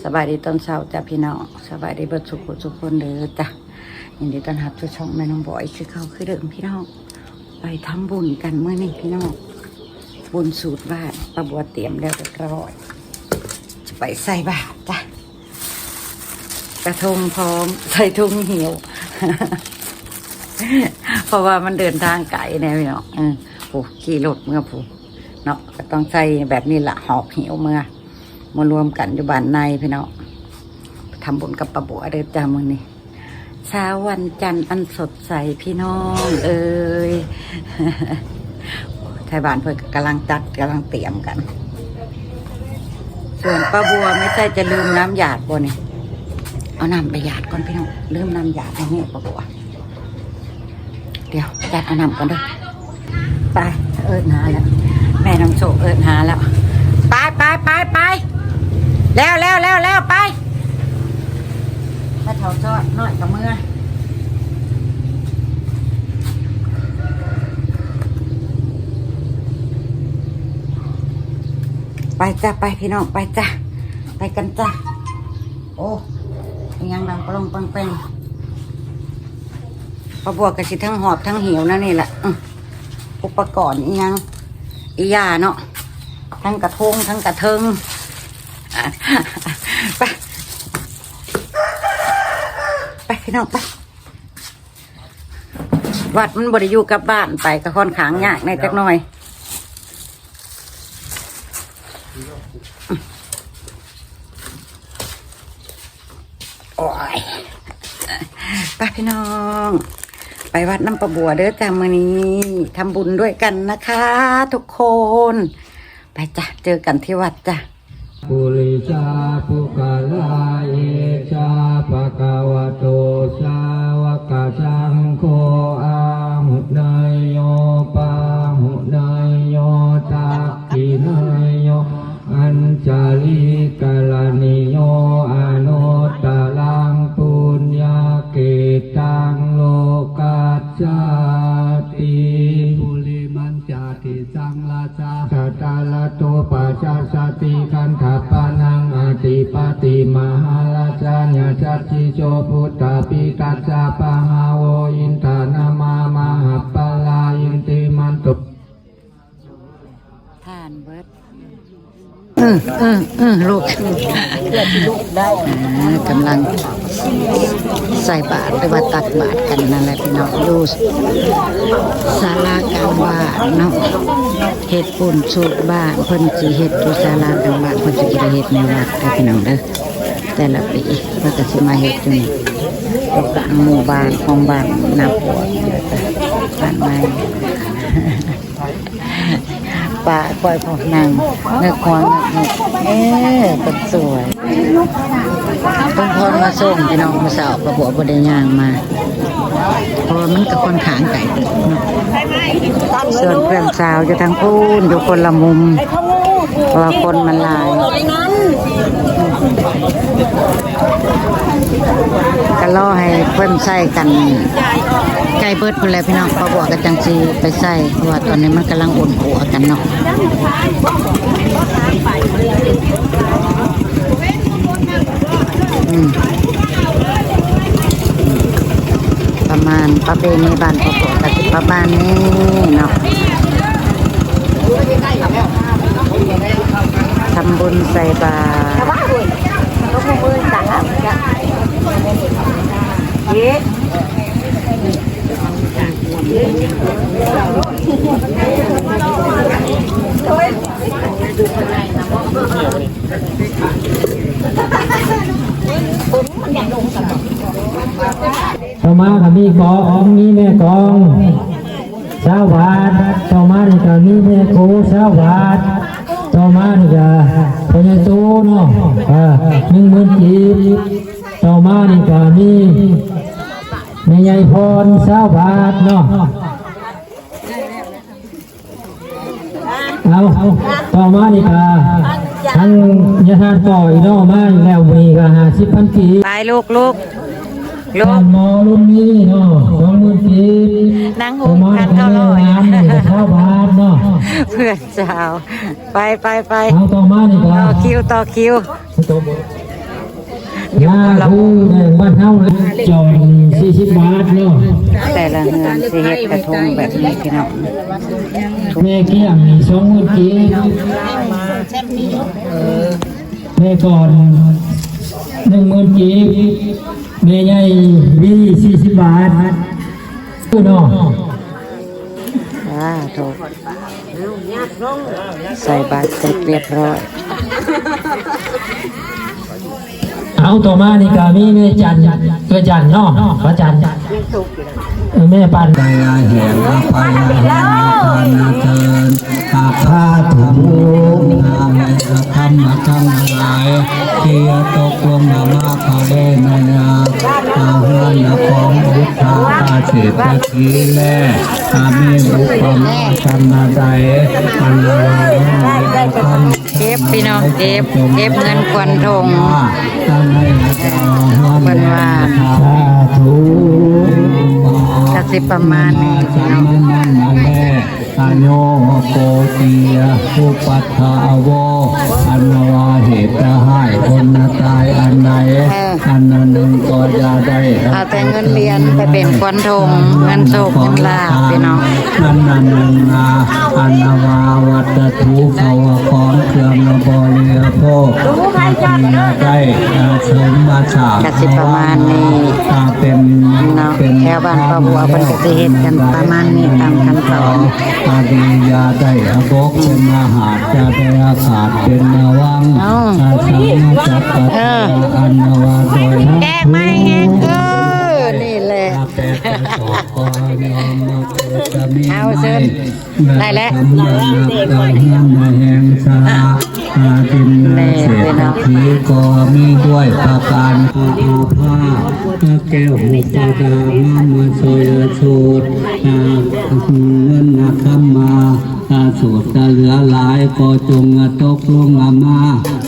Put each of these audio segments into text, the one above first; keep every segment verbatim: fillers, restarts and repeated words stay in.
สบายดีตอนเช้าจ้ะพี่น้อง สบายดีเบิดสุขทุกคนเด้อจ้ะ ยินดีต้อนรับสู่ช่องแม่น้องบอย คือเก่าคือเดิมพี่น้อง ไปทำบุญกันมื้อนี้พี่น้อง บุญสูตรบ้าน ป้าบัวเตรียมแล้วเรียบร้อย จะไปใส่บาตรจ้ะ กระทงพร้อม ใส่ถุงหิ้ว เพราะว่ามันเดินทางไกลแน่พี่น้อง เออ ผู้ขี่รถเมือผู้ เนาะ ก็ต้องใส่แบบนี้ละ หอบหิ้วเมือ มารวมกันอยู่บ้านในพี่น้อง ทำบุญกับป้าบัวเด้อจ้ามื้อนี้ เช้าวันจันทร์อันสดใสพี่น้องเอ้ย ไทบ้านเพิ่นก็กำลังจัดกำลังเตรียมกัน ส่วนป้าบัวไม่ใช่จะลืมน้ำหยาดบ่นี่ เอาน้ำไปหยาดก่อนพี่น้อง ลืมน้ำหยาดให้แม่ป้าบัว เดี๋ยวจัดเอาน้ำก่อนเด้อ ไป เอิ้นหาแล้ว แม่น้องโชคเอิ้นหาแล้ว ไปไปไปไป แล้วแล้วแล้วแล้วไป ถ้าเฒ่าจอดน้อยกับเมือ ไปจ้ะ ไปพี่น้อง ไปจ้ะ ไปกันจ้ะ โอ้ อิหยังดังปะลองปังแปง ป้าบัวก็สิทั้งหอบทั้งหิ้วนั่นนี่แหละ อืม อุปกรณ์อิหยัง อีหยาเนาะ ทั้งกระทง ทั้งกระเทิง ไป ไปพี่น้อง ไป วัดมันบ่ได้อยู่กับบ้าน ไปก็ค่อนข้างยากแน่จักหน่อย โอ้ย ไปพี่น้อง ไปวัดน้ำประบัวเด้อจ้า มื้อนี้ทำบุญด้วยกันนะคะ ทุกคน ไปจ้ะ เจอกันที่วัดจ้ะ ปุริสาปุกลา เอสาภะคะวะโต สาวกสังโฆ อาหุเนยโย ปาหุเนยโย ตักขิเนยโย อัญชลีกรณีโย อนุตตรังปุญญาเกตัง โลกัสสาติ ปุริมัญจาติสังราชา สัตตาลโตปัสสะสติ ขันธปะนังอธิปติ มหาราชาญาสัจจิโส ปุตตาปิตัสสะปะหาโว อินทานามามหาปลา อินติมันโต ทานเบิด อืมอืมอืมลูก อ่ากำลังใส่บาตรหรือว่าตักบาตรกันนั่นแหละพี่น้อง อยู่ศาลากลางบ้านเนาะ เฮ็ดบุญสูตรบ้าน เพิ่นสิเฮ็ดอยู่ศาลากลางบ้าน เพิ่นสิบ่ได้เฮ็ดในวัดเด้อพี่น้องเด้อ แต่ละปีเพิ่นก็สิมาเฮ็ดอยู่นี่ อยู่กลางหมู่บ้านของบ้านนาปวก บ้านใหม่ ป้าปล่อยพวกนางเงือกหัวเงือกหก เอ้ยคนสวย เพิ่นพรมาส่งพี่น้อง มื้อเช้าก็บอกบ่ได้ย่างมา เพราะว่ามันก็ค่อนข้างไกลเติบเนาะ ส่วนเพื่อนสาวอยู่ทางพู้น อยู่คนละมุม เพราะว่าคนมันหลาย ก็รอให้เพิ่นใส่กัน ใกล้เบิดพู้นแหละพี่น้อง ป้าบัวก็จังสิไปใส่ เพราะว่าตอนนี้มันกำลังอุ่นหัวกันเนาะ อืม ประมาณประเพณีบ้านป้าบัวก็สิประมาณนี้เนาะ ทำบุญใส่บาตร เอ๊ะ ต่อมาก็มีกอง มีแม่กอง ซาวบาท ต่อมานี่ก็มีแม่ครู ซาวบาท ต่อมานี่ก็พ่อใหญ่โตเนาะ เออ หนึ่งหมื่นกีบ ต่อมานี่ก็มีแม่ใหญ่พร ซาวบาทเนาะ เอา ต่อมานี่ก็ทั้งยาทานต่ออีกเนาะ มาอีกแล้ว มีก็ห้าสิบพันกีบ ไปลูกลูก ลูก หมอรุ่นนี้เนาะ สองหมื่นกีบ นั่งหู ต่อมา พันเก้าร้อย นี่ก็ซาวบาทเนาะ เพื่อนสาว ไปไปไป เอา ต่อมานี่ก็ ต่อคิว ต่อคิว ต่อ ยาคูแดงบ้านเฮานะ จองสี่สิบบาทเนาะ แต่ละเฮือนสิเฮ็ดกระทงแบบนี้พี่น้อง แม่เกี้ยงนี่สองหมื่นกีบ แม่ก่อนหนึ่งหมื่นกีบ แม่ใหญ่วีสี่สิบบาทเนาะ อ่า ถูก ใส่บาตรเสร็จเรียบร้อย เอาต่อมานี่ก็มีแม่จัน แม่จันเนาะ พระจัน แม่ปัน ไปอาแห่งอภัยอาแห่งอาคารนาเทินอาคาถุงนามธรรมธรรมหลาย เตียตกลงมามาคาเลนายาอาหารของบุทธาเศรษฐีแล อามีอุปมาธรรมใดอันเรา เก็บพี่น้องเก็บ เก็บเงินควันทง เพิ่นว่า สาธุ ก็สิประมาณนี้พี่น้อง อโยโกติยอุปัฏฐาโว อันว่าเหตุให้คนตายอันใด เออ อันหนึ่งก็อย่าได้ เอาแต่เงินเหรียญไปเป็นควันทง เงินโชคเงินลาภพี่น้อง อันหนึ่งนาอันว่าวัตถุเขาว่าของเครื่องบริโภค ที่จะได้สมมาสร้าง ก็สิประมาณนี้ อ่า เป็น เนาะ เป็น แถวบ้านป้าบัวเพิ่นก็สิเฮ็ดกันประมาณนี้ตามขั้นตอน อาดียาได้อบกเป็นมหาดจะได้อาขาดเป็นนวัง เอ้า อาสังจักร เออ อันนวาโดย แก้ไม้แห้ง เออ นี่แหละ แปดกระสอบก็ยอมมาเกิดจะมี เอาเชิญ ได้แล้ว สำนักการเงินมาแห่งสา อาทินนาเศรษฐีก็มีด้วยประการผ้าผ้าแก้วหุบปากามามาซอยสูตร อ่า เงินนาคำมา อาสูตรจะเหลือหลายก็จงตกลงมา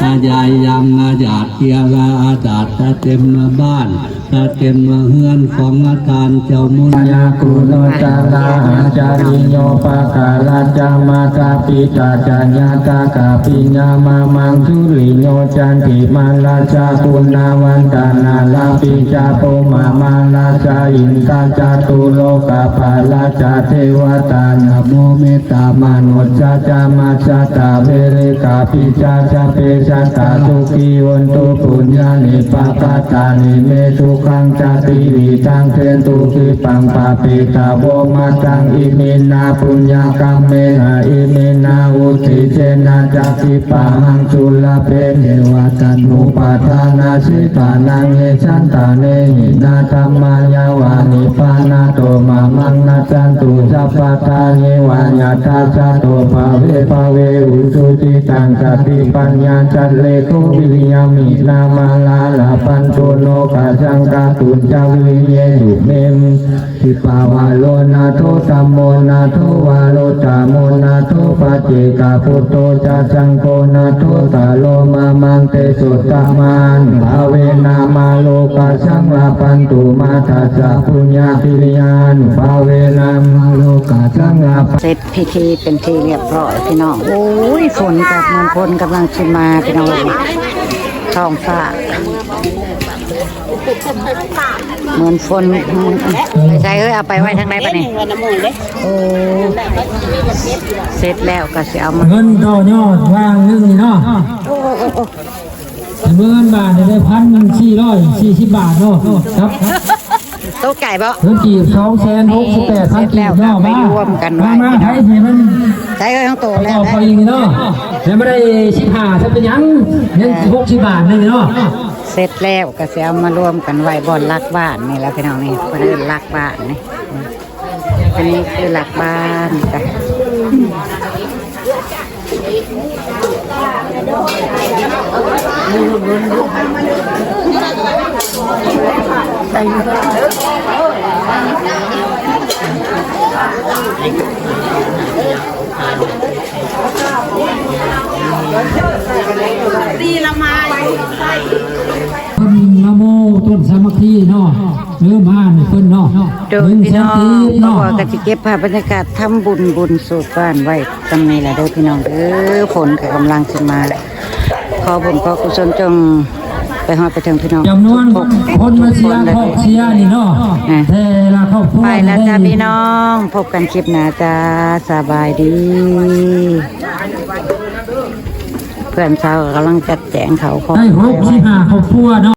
อาญายยังอาหยาดเกียราอาดาดจะเต็มมาบ้าน จะเต็มมาเฮือนของอาจารย์เจ้ามุน ยากุโลตาราอาจาริโยปะการาจามาตาปิตาจาญาตากาปิญญามามังสุริโยจันติมาราชากุณาวันตานาลาปิจาโปมามาราชาอินทาจาตุโลกาปาราชาเทวตานะโมเมตตามนุษย์จาจามาจาตาเวริกาปิจาจาเปชาตาสุขีวันตุปุญญานิปปาตานิเมสุขังจาติวิทังเทนตุขีปังปาปิตาโวมาตังอิมินาปุญญากรรมเมนะอิมินาอุทิเจนะจักขิปาหังสุลาเปเทวตันอุปาทานาสิตานังเยสันตาเนหินาธรรมายาวานิปานาโตมามังนาจันตุสัพพทาเยวายาทัสสะโตภาเวภาเวอุสุจิตังสติปัญญาจัลเลโควิริยามินามาลาลาปันโตโนกาสังกาตุนจาวิเยสุเมม ทิปาวาโลนาโทธัมโมนาโทวาโลตาโมนาโทปัจเจกาพุทโธจาสังโฆนาโทตาโลมามังเตสุตตมานุภาเวนามาโลกาสังลาปันตุมาทัสสะปุญญากิริยานุภาเวนามาโลกาสังลาปัน เสร็จพิธีเป็นที่เรียบร้อยพี่น้อง โอ้ย ฝนกับมันฝนกำลังสิมาพี่น้อง ท้องฟ้า เหมือนฝน ไปใส่เอ้ย เอาไปไว้ทางใดปะนี่ โอ้ เสร็จแล้วก็สิเอามา เงินต่อยอดวางหนึ่งเนาะ เงินบาทได้พันสี่ร้อยสี่สิบบาทเนาะ ครับ ตกใจบ่ เงินกีบสองแสนหกสิบแปดพันกีบเนาะ เสร็จแล้วก็ไปรวมกันไว้ มามาไทยให้มัน ใส่เอ้ย ทั้งโตแล้ว เอาไปอีกเนาะ แล้วไม่ได้สิบห้า ถ้าเป็นหยัง ยังหกสิบบาทหนึ่งเนาะ เสร็จแล้วก็สิเอามารวมกันไว้บ่อนหลักบ้านนี่แหละพี่น้องนี่ เพิ่นเอิ้นหลักบ้านนี่ อันนี้คือหลักบ้านจ้ะ เพิ่นนะโมต้นสามัคคีเนาะ เริ่มอ่านเพิ่นเนาะ โดย หนึ่งแสน พี่น้อง กีบเนาะ ก็สิเก็บภาพบรรยากาศทำบุญบุญสู่บ้านไว้ตรงนี้แหละเด้อพี่น้องเด้อ ฝนก็กำลังสิมา ขอบุญขอกุศลจง ไปฮอดไปถึงพี่น้อง จำนวนคนมาเชียร์ ครอบเชียร์นี่เนาะ อ่ะ แต่ละครอบครัว ไปแล้วจ้า ได้ พี่น้อง พบกันคลิปหน้าจ้า สบายดี เพื่อนสาวกำลังจัดแจงเขาของ ได้หกสิบห้าครอบครัวเนาะ